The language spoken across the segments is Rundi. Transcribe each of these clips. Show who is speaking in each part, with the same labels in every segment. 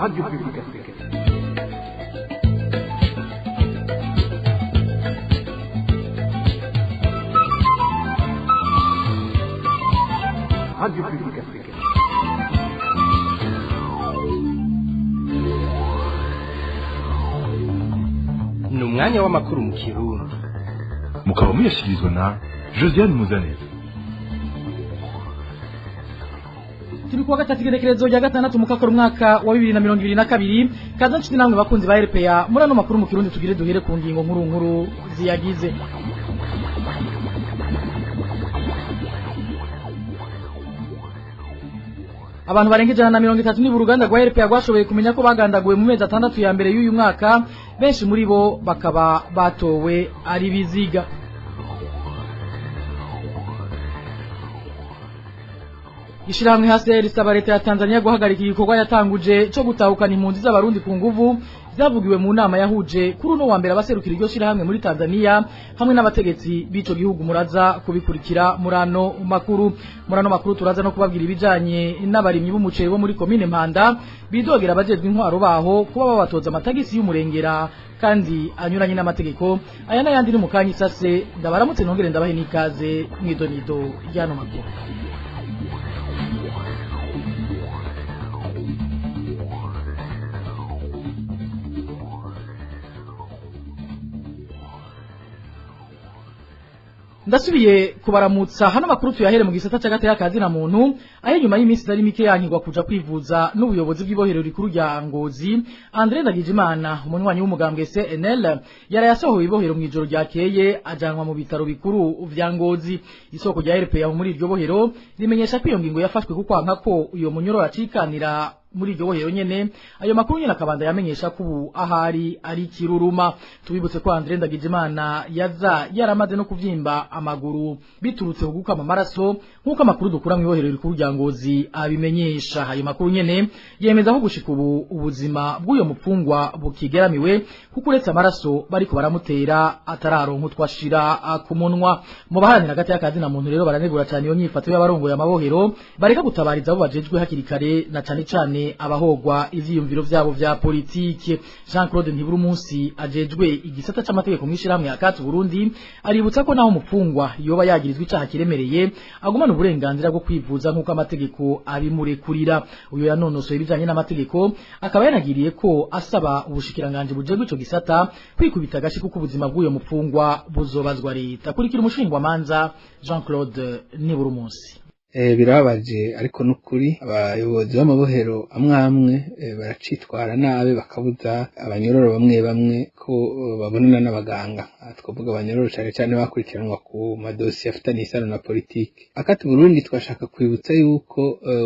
Speaker 1: Radio Publique Africaine. Radio Publique Africaine.
Speaker 2: Ni umwanya w'amakuru mu Kirundi.
Speaker 3: Mukaba muyashyikirizwa na Josiane Muzaneza.
Speaker 4: Turi kuwa gatatu, igenekerezo rya 6 mukakaro, umwaka wa 2022. Kaza nshuti namwe bakunzi ba RPA muri ano makuru mu Kirundi. Tugire duhere ku ngingo nkuru nkuru ziyagize. Abantu barenga 130 ni uruganda rwa RPA rwashoboye kumenya ko bagandaguwe mu mezi 6 ya mbere y'uyu mwaka, benshi muri bo bakaba batowe ari biziga. Ishirahamwe HCR risaba leta ya Tanzania guhagarika igikorwa yatanguje cyo gutahukana impunzi z'Abarundi ku nguvu, zavugiwe mu nama yahuje kuri uno wa mbere abaserukira iryo shirahamwe muri Tanzania hamwe n'abategetsi b'ico gihugu. Muraza kubikurikira murano makuru. Murano makuru turaza no kubabwira ibijanye n'abarimyi b'umuceri bo muri komine Mpanda bidogera abajejwe intwaro baho kuba babatoza amatagisi y'umurengera kandi anyuranye n'amategeko. Aya n'ayandi ni mu kanya isase. Ndabaramutse, nongere ndabahe n'ikaze mw'idonido ry'ano makuru. Ndasubiye kubaramutsa. Hano makuru tuyahere mu gisata c'agateka kazi na muntu, aho inyuma y'iminsi itari mike yankirwa kuja kwivuza n'ubuyobozi bw'ibohero rikuru rya Ngozi, André Ndagijimana, umunywanyi w'umugambwe CNL, yarayasohowe ibohero mu ijoro ryakeye, ajanwa mu bitaro bikuru vya Ngozi. Isoko rya RPA muri iryo bohero rimenyesha ko iyo ngingo yafashwe kuko kwanka ko uyo munyororo acikanira muri iryo bohero nyene. Ayo makuru nyene akabanda yamenyesha ko ubu ahari ari kiruruma. Tubibutse ko André Ndagijimana yaza yaramaze no kuvyimba amaguru biturutse ku gukama amaraso, nk'uko amakuru dukura mu ibohero rikuru rya Ngozi abimenyesha. Ayo makuru nyene yemeza ko gushika ubu ubuzima bw'uyo mupfungwa bukigeramiwe, kuko uretse amaraso bariko baramutera atararonka utwashira ku munwa. Mu baharanira hagati y'akazi na muntu rero baranegura cyane iyo nyifato y'abarongoye amabohero, bareka gutabariza abo bajejwe hakiri kare, na cane cane abahogwa ivyiyumviro vyabo vya politike. Jean Claude Ntiburumunsi, ajejwe igisata c'amategeko mw'ishirahamwe Akati Burundi, aributsa ko naho umupfungwa yoba yagirizwa icaha kiremereye, agumana uburenganzira bwo kwivuza nk'uko amategeko abimurekurira. Uyo yanonosoye ibijanye n'amategeko akaba yanagiriye ko asaba ubushikiranganji bujejwe ico gisata kwikubita agashi, kuko ubuzima bw'uyo mupfungwa buzobazwa leta. Kurikira umushingwamanza Jean Claude Ntiburumunsi.
Speaker 5: Birababaje ariko nukuri, abayobozi b'amabohero amwe amwe baracitwara nabi, bakabuza abanyororo bamwe bamwe ko babonana n'abaganga. Aha twavuga abanyororo cane cane bakurikiranwa ku madosiye afitanye isano na politike. Akati Burundi twashaka kwibutsa yuko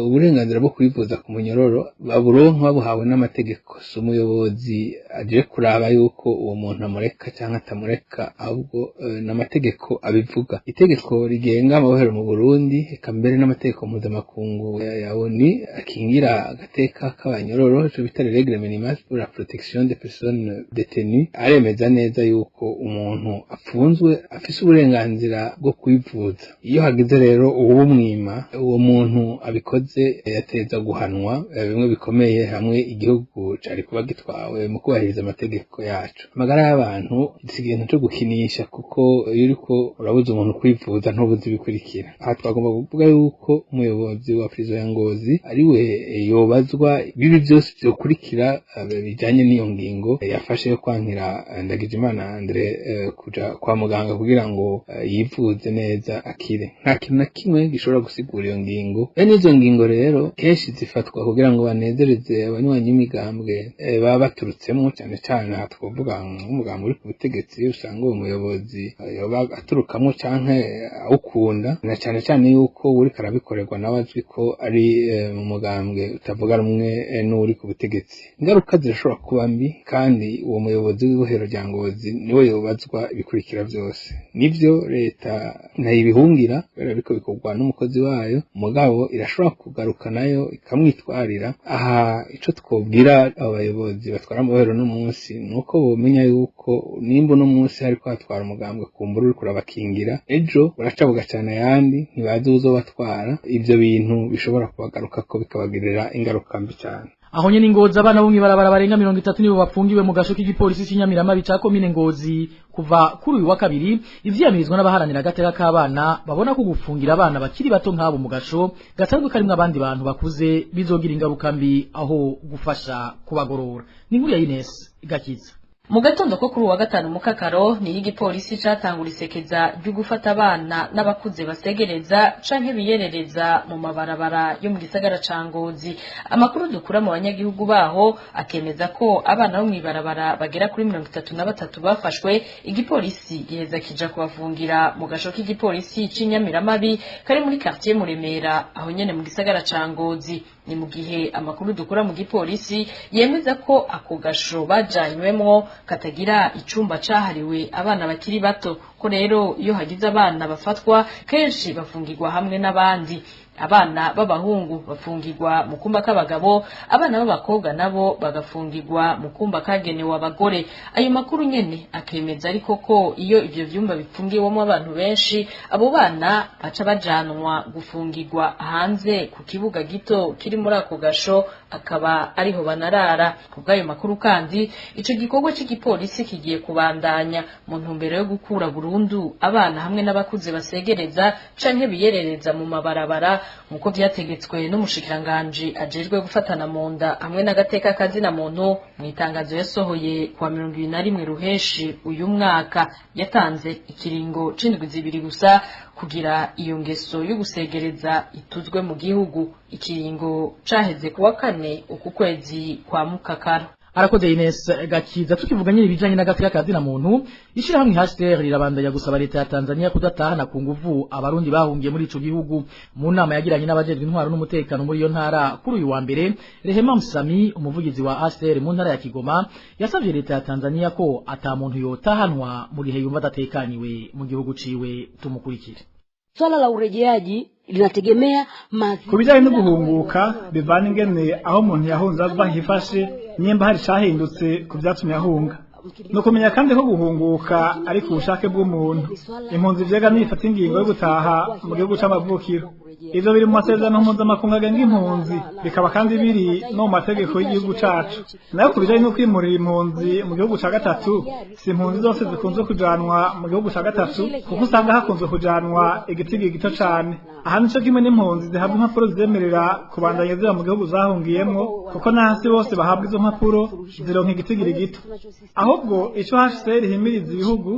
Speaker 5: uburenganzira bwo kwivuza ku munyororo baburonka babuhawe n'amategeko. Si umuyobozi aje kuraba yuko uwo muntu amureka canke atamureka, ahubwo n'amategeko abivuga. Itegeko rigenga amabohero mu Burundi, eka mbere n'amategeko mpuzamakungu ya ONU akingira agateka k'abanyororo, ico bita règle minimale pour la protection des personnes détenues, aremeza neza yuko umuntu apfunzwe afise uburenganzira bwo kwivuza. Iyo hagize rero uwumwima, uwo muntu abikoze yateza guhanwa bimwe bikomeye, hamwe igihugu cari kuba gitwawe mu kubahiriza amategeko yacu. Amagara y'abantu si ikintu co gukinisha, kuko iyo uriko urabuza umuntu kwivuza ntubuzi ibikurikira. Aha twagomba kuvuga yuko umuyobozi wa prison ya Ngozi ariwe yobazwa bibi byose vyokurikira bijanye n'iyo ngingo yafashe yo kwankira Ndagijimana Andre kuja kwa muganga kugira ngo yivuze neza akire. Nta kintu na kimwe gishobora gusigura iyo ngingo. Bene izo ngingo rero kenshi zifatwa kugira ngo banezereze abanywanyi b'imigambwe baba baturutsemo, cyane cyane aha twavuga nk'umugambi uri ku butegetsi, usanga uwo muyobozi yoba aturukamwo canke awukunda, na cane cane yuko uriko arabikorerwa nawe azwi ko ari mu mugambwe utavuga rumwe n'uri ku butegetsi. Ingaruka zirashobora kuba mbi, kandi uwo muyobozi w'ibohero rya Ngozi niwe yobazwa ibikurikira byose. Nivyo, leta ntayibihungira kubera biriko bikorwa n'umukozi wayo, mugabo irashobora kugaruka nayo ikamwitwarira. Aha ico twobwira abayobozi batwara amabohero no munsi nuko bomenya yuko nimba uno munsi hariko hatwara umugambwe kumbura uriko urabakingira, ejo buraca bugacana ayandi, ntibazi uwuzobatwara. Ivyo bintu bishobora kubagarukako bikabagirira ingaruka mbi cyane.
Speaker 4: Aho nyene Ngozi, abana bo mw'ibarabara barenga 30 nibo bafungiwe mu gasho k'igipolisi c'Inyamiramabi ca komine Ngozi kuva kuri uyu wa kabiri. Ivyiyamirizwa n'abaharanira agateka k'abana, babona ko gufungira abana bakiri bato nk'abo mu gasho gasanzwe karimwo abandi bantu bakuze bizogira ingaruka mbi aho gufasha kubagorora. Ni inkuru ya Ines Gakiza.
Speaker 6: Mu gatondo ko kuri uwa gatanu mukakaro niho igipolisi catangura isekeza ryo gufata abana n'abakuze basegereza canke biyerereza mu mabarabara yo mu gisagara ca Ngozi. Amakuru dukura mu banyagihugu baho akemeza ko abana bo mw'ibarabara bagera kuri 33 bafashwe, igipolisi giheza kija kubafungira mu gasho k'igipolisi c'Inyamiramabi kari muri quartier Muremera, aho nyene mu gisagara ca Ngozi. Ni mu gihe amakuru dukura mu gipolisi yemeza ko ako gasho bajanywemwo katagira icumba cahariwe abana bakiri bato, ko rero iyo hagize abana bafatwa kenshi bafungirwa hamwe n'abandi. Abana b'abahungu bafungirwa mu kumba k'abagabo, abana b'abakobwa nabo bagafungirwa mu kumba kagenewe abagore. Ayo makuru nyene akemeza ariko ko iyo ivyo vyumba bifungiwemo abantu benshi, abo bana baca bajanwa gufungirwa hanze ku kibuga gito kiri muri ako gasho, akaba ariho banarara. Kubw'ayo makuru kandi, ico gikorwa c'igipolisi kigiye kubandanya mu ntumbero yo gukura burundu abana hamwe n'abakuze basegereza canke biyerereza mu mabarabara, nkuko vyategetswe n'umushikiranganji ajejwe gufatana mu nda hamwe n'agateka kazina muntu mu itangazo yasohoye kuwa 21 Ruheshi uyu mwaka. Yatanze ikiringo c'indwi 2 gusa kugira iyo ngeso yo gusegereza ituzwe mu gihugu. Ikiringo caheze kuwa kane uku kwezi kwa mukakaro.
Speaker 4: Arakoze Ines Gakiza. Tukivuga nyine ibijanye n'agateka kazina muntu, ishirahamwe HCR rirabandanya gusaba leta ya Tanzania kudatahana ku nguvu abarundi bahungiye muri ico gihugu. Mu nama yagiranye n'abajejwe intwaro n'umutekano muri iyo ntara kuri uyu wa mbere, Rehema Msami, umuvugizi wa HCR mu ntara ya Kigoma, yasavye leta ya Tanzania ko ata muntu yotahanwa mu gihe yumva adatekaniwe mu gihugu ciwe. Tumukurikire.
Speaker 7: Swala la urejeaji linategemea
Speaker 8: ku bijyanye no guhunguka, bivana ingene aho umuntu yahunze ava hifashe, nimba hari cahindutse ku vyatumye ahunga. Ni ukumenya kandi ko guhunguka ari ku bushake bw'umuntu. Impunzi vyega nifata ingingo yo gutaha mu gihugu c'amavukiro. Ivyo biri mu masezerano mpuzamakungu agenga impunzi, bikaba kandi biri no mu mategeko y'igihugu cacu. Nayo ku bijanye no kwimurira impunzi mu gihugu ca gatatu, si impunzi zose zikunze kujanwa mu gihugu ca gatatu, kuko usanga hakunzwe kujanwa igitigi gito cane. Aha nico kimwe n'impunzi zihabwa impapuro zizemerera kubandanya ziba mu gihugu zahungiyemwo, kuko n'ahasi bose bahabwa izo mpapuro zironka igitigiri gito. Ahubwo ico HCR ihimiriza ibihugu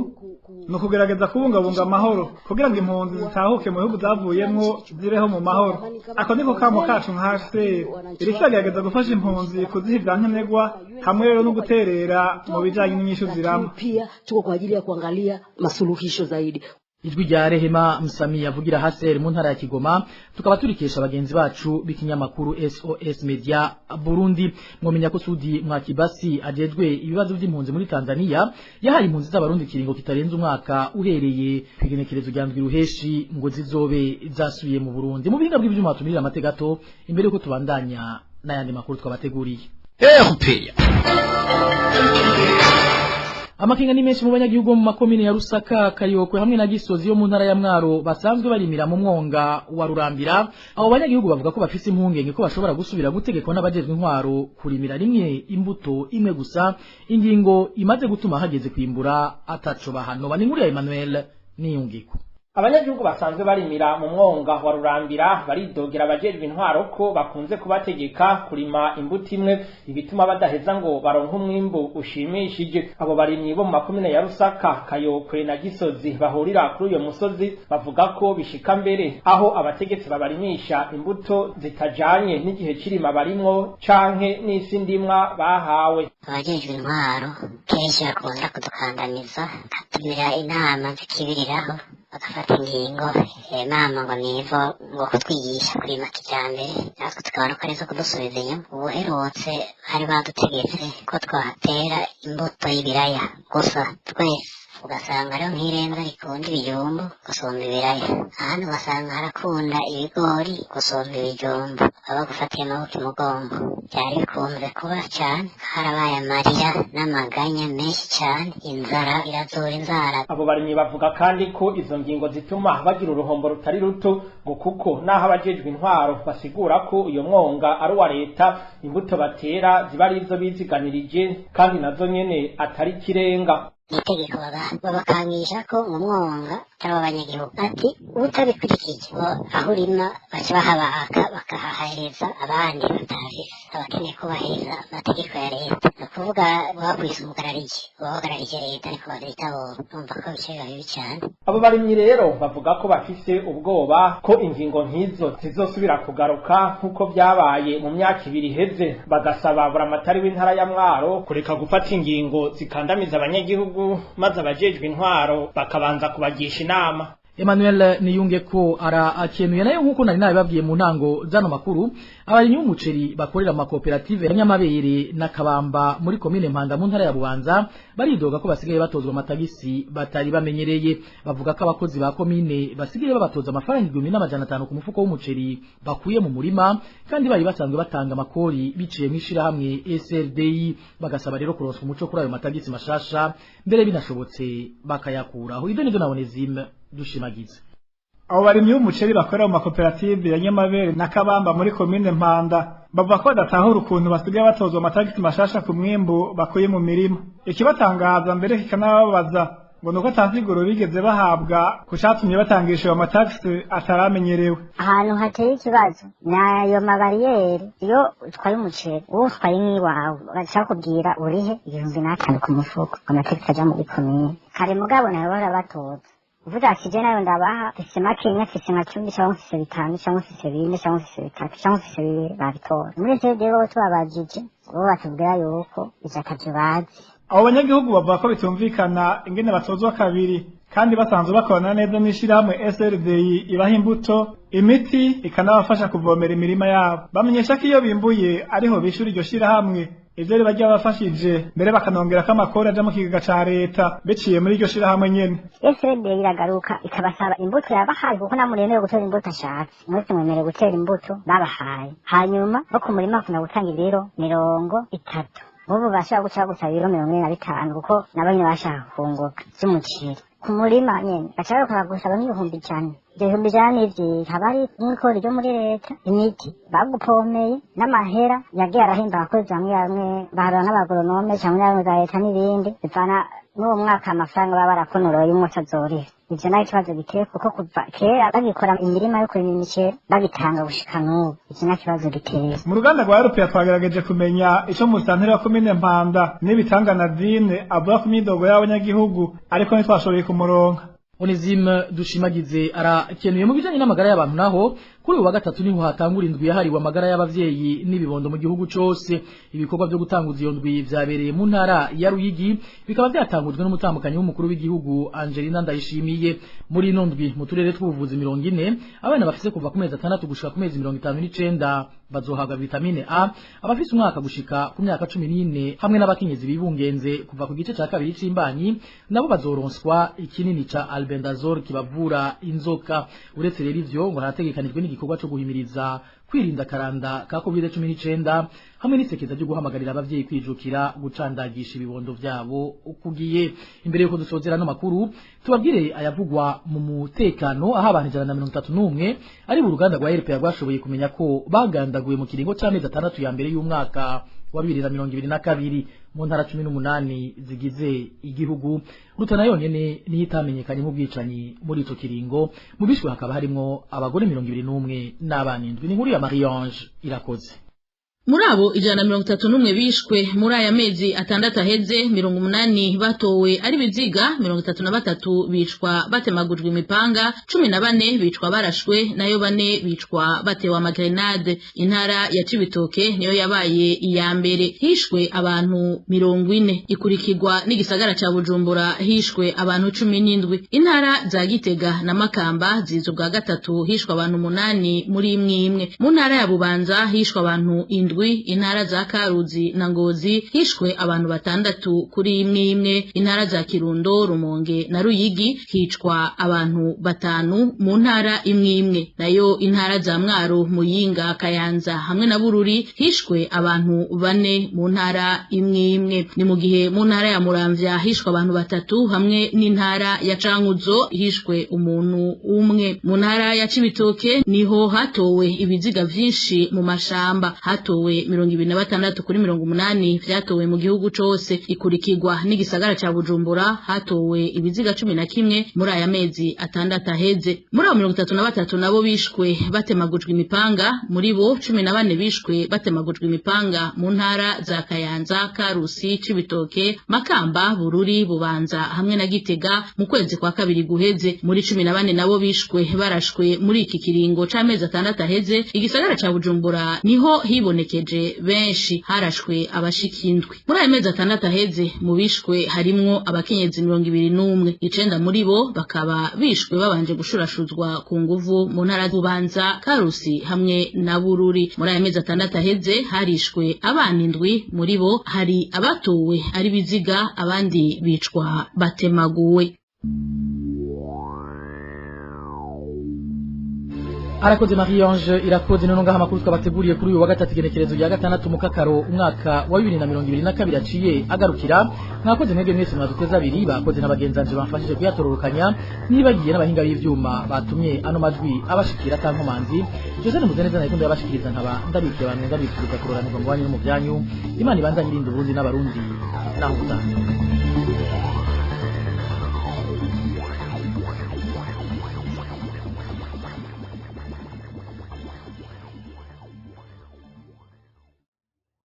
Speaker 8: ni ukugerageza kubungabunga amahoro kugira ngo impunzi zitahuke mu bihugu zavuyemwo zibeho mu mahoro. Ako niko kamo kacu nka HCR iriko iragerageza gufasha impunzi kuziha ivyankenerwa, hamwe rero no guterera mu bijanye n'inyishu zirama.
Speaker 7: Pia tuko kwa ajili ya kuangalia masuluhisho zaidi.
Speaker 4: Ijwi rya Rehema Msami avugira HCR mu ntara ya Kigoma tukaba turikesha bagenzi bacu b'ikinyamakuru SOS Media Burundi. Mwomenya ko Sudi Mwakibasi ajejwe ibibazo by'impunzi muri Tanzania yahaye impunzi z'abarundi kiringo kitarenze umwaka uhereye kwigenekerezo rya ndwi Ruheshi ngo zizobe zasubiye mu Burundi. Mu bihinga bw'ivyuma tumirira amategato imbere yuko tubandanya n'ayandi makuru twabateguriye.
Speaker 2: RPA.
Speaker 4: Amakenga ni menshi mu banyagihugu mu makomine ya Rusaka, Kayokwe hamwe na Gisozi yo mu ntara ya Mwaro basanzwe barimira mu mwonga wa Rurambira. Abo banyagihugu bavuga ko bafise impungenge ko bashobora gusubira gutegekwa n'abajejwe intwaro kurimira rimwe imbuto imwe gusa, ingingo imaze gutuma hageze kwimbura ataco bahano. Ni inkuru ya Emmanuel Niyungiko.
Speaker 9: Abanyagihugu basanzwe barimira mu mwonga wa Rurambira baridogera abajejwe intwaro ko bakunze kubategeka kurima imbuto imwe, ibituma badaheza ngo baronke umwimbu ushimishije. Abo barimyi bo mu makomine ya Rusaka, Kayokwe na Gisozi bahurira kuri uyo musozi bavuga ko bishika mbere aho abategetsi babarimisha imbuto zitajanye n'igihe cirima barimwo canke n'isi ndimwa bahawe.
Speaker 10: Abajejwe intwaro kenshi bakunda kudukandamiza, bakatumira inama zikibiriraho, bagafata ingingo inama ngo nivo ngo kutwigisha kurima kijambere, natwe tukabona ko arizo kudusubiza inyuma. Ubuherutse bari badutegetse ko twatera imbuto y'ibiraya gusa, twese Ugasanga rero nk'irenza rikunda ibijumbu gusumba ibiraya, ahandi ugasanga harakunda ibigori gusumba ibijumbu. Baba bagufatiye amaboko imugongo. Byari bikunze kuba cyane, harabaye amarira n'amaganya menshi cyane, inzara irazura inzara.
Speaker 9: Abo barimyi bavuga kandi ko izo ngingo zituma bagira uruhombo rutari ruto, ngo kuko naho abajejwe intwaro basigura ko uyo mwonga ari uwa leta, imbuto batera ziba ari izo biziganirije kandi nazo nyene atari ikirenga.
Speaker 10: Itegeko babakangisha ko mu mwonga atari uw'abanyagihugu, ati utabikurikije ngo aho urima baca bahabaka bakahahereza abandi batahafise, abakeneye kubahiriza amategeko ya leta. Ni ukuvuga bakwise umugarariji, uwahagararije leta niko bavyita bo. Urumva ko bice biba bibi cane.
Speaker 9: Abo barimyi rero bavuga ko bafise ubwoba ko ingingo nk'izo zizosubira kugaruka nk'uko vyabaye mu myaka 2 iheze, bagasaba buramatari w'intara ya Mwaro kureka gufata ingingo zikandamiza abanyagihugu, maze abajejwe intwaro bakabanza kubagisha inama.
Speaker 4: Emmanuel Niyunge ko ara akenuye nayo nkuko nari nabibabwiye mu ntango zano makuru, abarimyi b'umuceri bakorera mu makoperative ya Nyamabere na Kabamba muri komine Mpanda mu ntara ya Bubanza baridoga ko basigaye batozwa amatagisi batari bamenyereye. Bavuga ko abakozi ba komine basigaye babatoza amafaranga 1500 ku mufuko w'umuceri bakuye mu murima, kandi bari basanzwe batanga amakori biciye mu ishirahamwe SRDI. Bagasaba rero kuronswa umuco kuri ayo matagisi mashasha, mbere binashobotse bakayakuraho. Ibyo nivyo nabone zime dushimagize.
Speaker 8: Abo barimyi b'umuceri bakorera mu makoperative ya Nyamabere na Kabamba muri komine Mpanda bavuga ko badatahura ukuntu basigaye batozwa amatagisi mashasha ku mwimbu bakuye mu mirima. Ikibatangaza mbere kikanababaza ngo nuko atansiguro bigeze bahabwa ku catumye batangisha ayo matagisi ataramenyerewe.
Speaker 11: Ahantu hateye ikibazo ni ayo mabariyeri. Iyo utwaye umuceri uwo utwaye n'iwawe baca bakubwira urihe 1500 ku mufuko, amatagisi aja muri komine. Kare mugabo nayo barabatoza uvuga ati je nayo ndabaha mfise makenya, mfise nka 10 cyangwa mfise 5 cyangwa mfise 4 cyangwa mfise 3 cyangwa mfise 2 babitora. Muri icyo gihe bo tubabajije bo batubwira yuko ivyo atavyo bazi.
Speaker 8: Abo banyagihugu bavuga ko bitumvikana ingene batozwa kabiri kandi basanzwe bakorana neza n'ishirahamwe SRDI ibaha imbuto, imiti ikanabafasha kuvomera imirima yabo. Bamenyesha ko iyo bimbuye ariho bishura iryo shirahamwe ivyo riba ryabafashije, mbere bakanongera ko amakori aja mu kigega ca leta biciye muri iryo shirahamwe nyene.
Speaker 11: SRD iragaruka ikabasaba imbuto yabahaye, kuko namuremewe gutera imbuto ashatse, mwese mwemerewe gutera imbuto babahaye. Hanyuma bo ku murima bakunda gutanga ibiro 30, bobo bashaka guca gusaba ibiro 45, kuko nabo nyene bashaka kunguka vy'umuceri ku murima nyene. Baca bagaruka gusaba nk'ibihumbi 100. Ivyo 100,000 n'ivyi haba ari nk'ikori ryo muri leta, imiti bagupomeye n'amahera yagiye arahimba abakozi bamwe bamwe bahura n'abagoronome canke bamwe za leta n'ibindi, bivana n'uwo mwaka amafaranga baba barakonoreye y'umwotsi azoriha. Ivyo nayo ikibazo giteye, kuko kuva kera bagikora imirima yo kurima imiceri bagitanga gushika n'ubu, ivyo nayo ikibazo giteye.
Speaker 8: Mu ruganda rwa Europe twagerageje kumenya ico musanteri wa komine Mpanda n'ibitanga Nadine avuga ku myidogo y'abanyagihugu, ariko ntitwashoboye kumuronka.
Speaker 4: Onezime dushimagize arakenuye. Mu bijanye n'amagara y'abantu naho, kuri uyu wa gatatu niho hatangura indwi yahariwe amagara y'abavyeyi n'ibibondo mu gihugu cose. Ibikorwa vyo gutanguza iyo ndwi vyabereye mu ntara ya Ruyigi, bikaba vyatangujwe n'umutambukanyi w'umukuru w'igihugu Angelina Ndayishimiye. Muri ino ndwi mu turere tw'ubuvuzi 40 abana bafise kuva ku mezi 6 gushika ku mezi 59 bazohabwa vitamine A, abafise umwaka gushika ku myaka 14 hamwe n'abakenyezi bibungenze kuva ku gice ca kabiri c'imbanyi nabo bazoronswa ikinini ca albendazole kibavura inzoka. Uretse rero ivyo ngo harategekanijwe n'igikorwa co guhimiriza kwirinda karanda ka COVID-19 hamwe n'isekeza ryo guhamagarira abavyeyi kwijukira gucandagisha ibibondo vyabo ukugiye. Imbere yuko dusozera no makuru tubabwire ayavugwa mu mutekano, aho abantu 131 ari mu ruganda rwa RPA rwashoboye kumenya ko bagandaguye mu kiringo c'amezi 6 ya mbere y'umwaka wa 2022 mu ntara 18 zigize igihugu. Rutana yonyene niyo itamenyekanye nk'ubwicanyi muri ico kiringo, mu bishwe hakaba harimwo abagore 21 n'abana 7. Ni inkuru ya Marie-Ange Irakoze.
Speaker 12: Muri abo 131 bishwe muri aya mezi 6 aheze, 80 batowe ari biziga, 33 bicwa batemagujwe imipanga, 14 bicwa barashwe, nayo 4 bicwa batewe amagrenade. Intara ya Cibitoke niyo yabaye iya mbere, hishwe abantu 40, ikurikirwa n'igisagara ca Bujumbura hishwe abantu 17. Intara za Gitega na Makamba zizo bwa gatatu, hishwe abantu 8 muri imwe imwe. Mu ntara ya Bubanza hishwe abantu 7 indwi, intara za Karuzi na Ngozi hishwe abantu 6 kuri imwe imwe, intara za Kirundo, Rumonge na Ruyigi hicwa abantu 5 mu ntara imwe imwe, nayo intara za Mwaro, Muyinga, Kayanza hamwe na Bururi hishwe abantu 4 mu ntara imwe imwe. Ni mu gihe mu ntara ya Muramvya hishwe abantu 3 hamwe n'intara ya Cankuzo hishwe umuntu umwe. Mu ntara ya Cibitoke niho hatowe ibiziga vyinshi mu mashamba, hatowe 26 kuri 80 vyatowe mu gihugu cose, ikurikirwa n'igisagara ca Bujumbura hatowe ibiziga 11 muri aya mezi 6 aheze. Muri abo 33 nabo bishwe batemagujwe imipanga, muri bo 14 bishwe batemagujwe imipanga mu ntara za Kayanza, Karusi, Cibitoke, Makamba, Bururi, Bubanza hamwe na Gitega mu kwezi kwa kabiri guheze. Muri 14 nabo bishwe barashwe muri iki kiringo c'amezi 6 aheze. Igisagara ca Bujumbura niho hibonekeje benshi, harashwe abashikindwi. Muri aya mezi 6 aheze mu bishwe harimwo abakenyezi 21, 9 muri bo bakaba bishwe babanje gushurashuzwa ku nguvu mu ntara Bubanza, Karusi hamwe na Bururi. Muri aya mezi 6 aheze harishwe abana 7, muri bo hari abatowe ari biziga, abandi bicwa batemaguwe.
Speaker 4: Arakoze Marie Ange Irakoze. None ngaha amakuru twabateguriye kuri uyu wa gatatu igenekerezo rya 6 mukakaro umwaka wa 2022 aciye agarukira. Mwakoze mwebwe mwese mwaduteza abiri, bakoze n'abagenzanje bamfashije kuyatororokanya, nibagiye n'abahinga b'ivyuma batumye ano majwi abashikira tankomanzi. Jose Muzeneza nayo yabashikiriza, nkaba ndabikiye abantu ndabifuriza kuroranirwa mu banyu no mu byanyu. Imana ibanza nyirinde Burundi n'abarundi naho ubutaha.